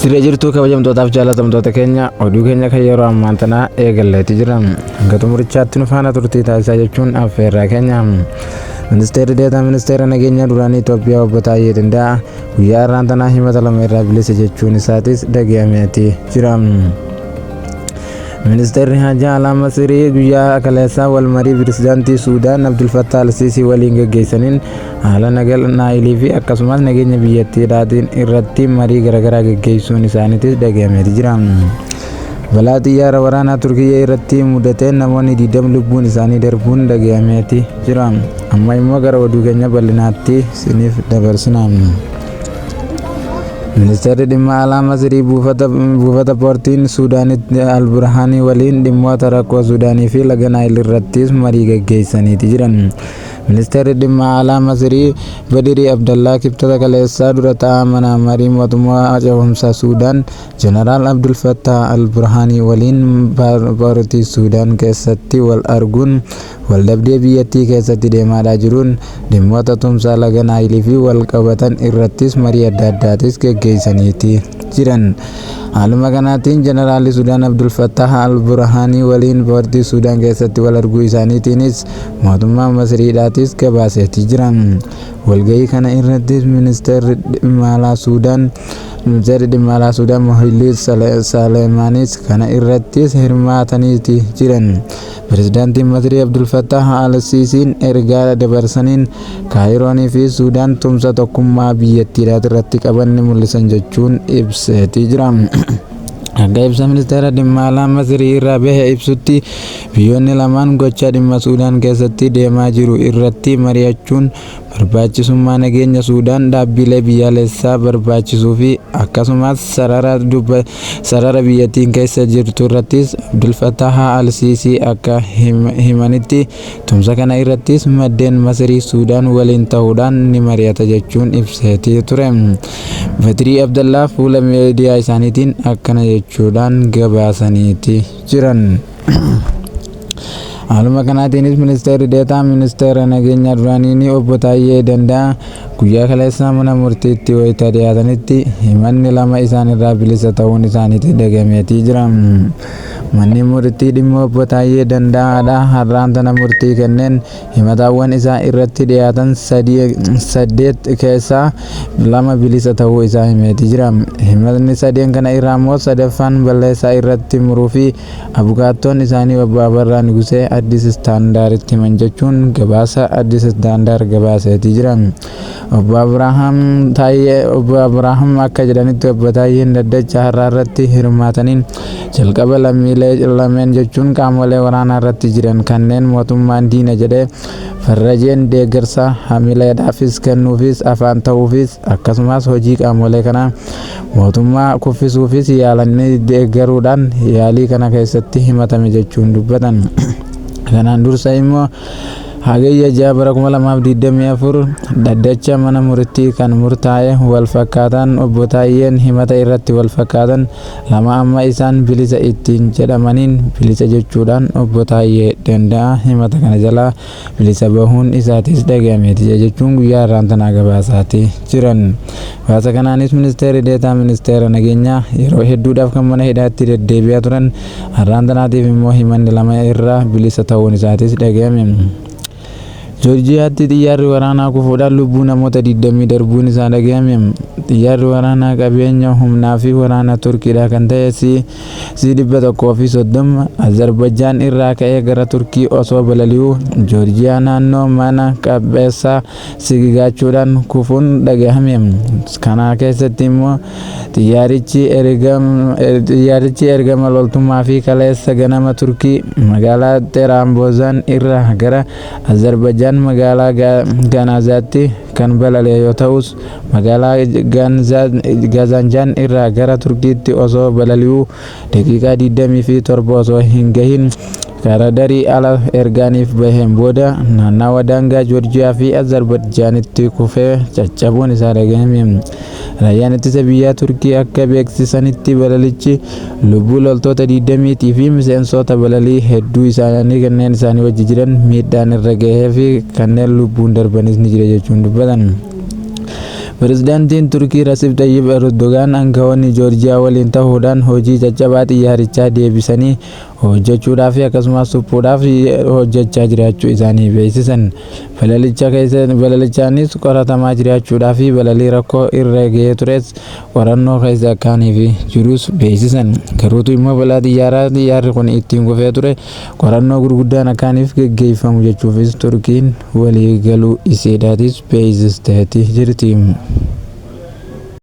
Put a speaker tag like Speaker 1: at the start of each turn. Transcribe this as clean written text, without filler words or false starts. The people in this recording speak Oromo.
Speaker 1: Siree jirtuu kabajamtootaaf jaalatamtoota keenya oduu keenya kan yeroo ammaan tanaa eegalleeti jira. Hanga xumurichaatti nu faana turtii taasisaa jechuun affeerraa keenya. Ministeerri Deetaa Ministeera Nageenyaa duraanii Itoophiyaa Obbo Taayyee Danda'aa guyyaa har'aan tanaa himata lama irraa bilisa jechuun isaatis dhagahameeti jira. Ministeerri Haajaa Alaa Masirii guyyaa kaleessaa wal marii pirezidaantii Suudaan Abdul Fattah Al-Siisii waliin gaggeessaniin haala nagal Naayilii fi akkasumas nageenya biyyattiidhaatiin irratti marii garaagaraa gaggeessuun isaaniitis dhagahameeti jira. Balaa xiyyaara waraanaa Turkiyyee irratti mudateen namoonni 20 lubbuun isaanii darbuun dhagahameeti jira. Amma immoo gara oduu keenya bal'inaatti isiniif dabarsina. Ministeerri dhimma alaa Masirii buufata poortiin Suudaanitti Alburhaanii waliin dhimmoota rakkoo Suudaanii fi laga Naayil irrattis marii gaggeessaniiti jiran. Ministeerri dhimma alaa Masirii Badirii Abdallaa Kibxata kaleessaa dura taa'aa mana marii mootummaa ce'umsa Suudaan Jeneraal Abdul Fattah Al-Burhaanii waliin poortii Suudaan keessatti wal arguun waldhabdee biyyattii keessatti deemaadhaa jiruun dhimmoota tumsa laga Naayilii fi wal qabatan irrattis marii adda addaatis geggeessaniiti jiran. Haaluma kanaatiin Jeneraalli Sudaan Abdul Fattah Al-Burhaanii waliin poortii Suudaan keessatti wal arguu isaaniitiinis mootummaan Masriidhaatis gabaaseeti jira. Walgahii kana irrattis ministeerri dhimma alaa Suudaan Ministeerri dhimma alaa Suudaan Mohilii Saleemaanis kana irrattis hirmaataniiti jiran. Pirezidaantiin Masrii Abdul Fattah Al-Siisiin ergaa dabarsaniin Kaayiroonii fi Suudaan tumsa tokkummaa biyyattiidhaa irratti qaban ni mul'isan jechuun ibseetii jira. Akka ibsa ministeera dhimma alaa Masrii irraa bahe ibsutti biyyoonni lamaan gocha dhimma Suudaan keessatti deemaa jiru irratti mari'achuun barbaachisummaa nageenya Suudaan dhaabbilee biyyaalessaa barbaachisuu fi akkasumas sarara biyyattiin keessa jirtu irrattis Abdul Fattah Al-Siisii akka himanitti tumsa kana irrattis maddeen Masrii Suudaan waliin ta'uudhaan ni mari'ata jechuun ibseetii ture. Badirii Abdallaa fuula miidiyaa isaaniitiin akkana jechuudhaan gabaasaniiti jiran. Haaluma kanaatiinis ministeerri deetaa ministeera nageenyaa duraanii obbo Taayyee Danda'aa guyyaa kaleessaa mana murtiitti wayita dhiyaatanitti himanni lama isaan irraa bilisa ta'uun isaaniitti dhagameetii jira. Manni murtii dhimma obbo Taayyee Danda'aadha har'aan tana murtii kenneen himataawwan isaa irratti dhiyaatan saddeet keessaa lama bilisa ta'uu isaa himeetii jira. Himatni sadeen kana irraa immoo sadaffaan balleessaa irratti muruu fi Abukaattoon isaanii Obbo Abarraa Nugusee Addis Standarditti himan jechuun gabaasa Addis Standard gabaaseetii jira. Obbo Abrahaam Taayyee Obbo Abrahaam akka jedhanitti Obbo Taayyeen dhaddacha har'aa irratti hirmaataniin jalqaba lammiilee lameen jechuun qaamolee waraanaa irratti jiran kanneen mootummaan diina jedhee farrajeen deeggarsa hamileedhaafis kennuufis afaan ta'uufis akkasumas hojii qaamolee kanaa mootummaa kuffisuufis yaalanii deeggaruudhaan yaalii kana keessatti himatame jechuun dubbatan. Kanaan dursa immoo Hagayya 6 bara 2024 dhaddacha mana murtii kan murtaa'e wal fakkaataan obbo Taayyeen himata irratti wal fakkaatan lama amma isaan bilisa ittiin jedhamaniin bilisa jechuudhaan obbo Taayyee Danda'a himata kana jalaa bilisa bahuun isaatis dhagahameeti jechuun guyyaa har'aan tanaa gabaasaati jiran. Gabaasa kanaanis ministeerri deetaa ministeera nageenyaa yeroo hedduudhaaf kan mana hidhaatti deddeebi'aa turan har'aan tanaatiif immoo himanni lama irraa bilisa ta'uun isaatis dhagahame. Joorjiyaatti xiyyaarri waraanaa kufuudhaan lubbuu namoota 20 darbuun isaa dhagahame. Xiyyaarri waraanaa qabeenya humnaa fi waraana Turkiidha kan ta'e C 130 Azarbajaan irraa ka'ee gara Turkii osoo balali'uu Joorjiyaa naannoo mana qapheessaa sigigaachuudhaan kufuun dhagahame. Kana keessatti immoo xiyyaarichi ergama loltummaa fi kaleessa ganama Turkii magaalaa Xeraamboozaan irraa gara Azarbajaan magaalaa Gaanaazaatti kan balali'e yoo ta'us magaalaa Gaazanjaan irraa gara Turkiitti osoo balali'uu daqiiqaa 27 osoo hin gahin karadarii ala ergaaniif baheen booda naannawa daangaa Joorjiyaa fi Azerbaaijaanitti kufee caccabuun isaa dhagahame. Raayyaan ittisa biyyaa Turkii akka beeksisanitti balalichi lubbuu loltoota 20 fi miseensota balalii hedduu isaanii kanneen isaanii wajji jiran miidhaan irra gahee fi kanneen lubbuun darbanis ni jira jechuun dubbatan. Pirezidaantiin Turkii Rasiib Xayyib Erdogaan aangawoonni Joorjiyaa waliin ta'uudhaan hojii caccabaa xiyyaarichaa deebisanii hojjechuudhaaf akkasumas suphuudhaaf hojjechaa jiraachuu isaanii beeksisan. Balalicha keessa balalichaanis qoratamaa jiraachuudhaa fi balalii rakkoo irra ga'ee tures qorannoo keessa akkaanii fi jirus beeksisan. Garuutu immoo balaa xiyyaaraa xiyyaarri kun ittiin kufee ture qorannoo gurguddaan akkaaniif geggeeffamu jechuufis Turkiin waliigaluu isiidhaatis beeksisteeti jirti.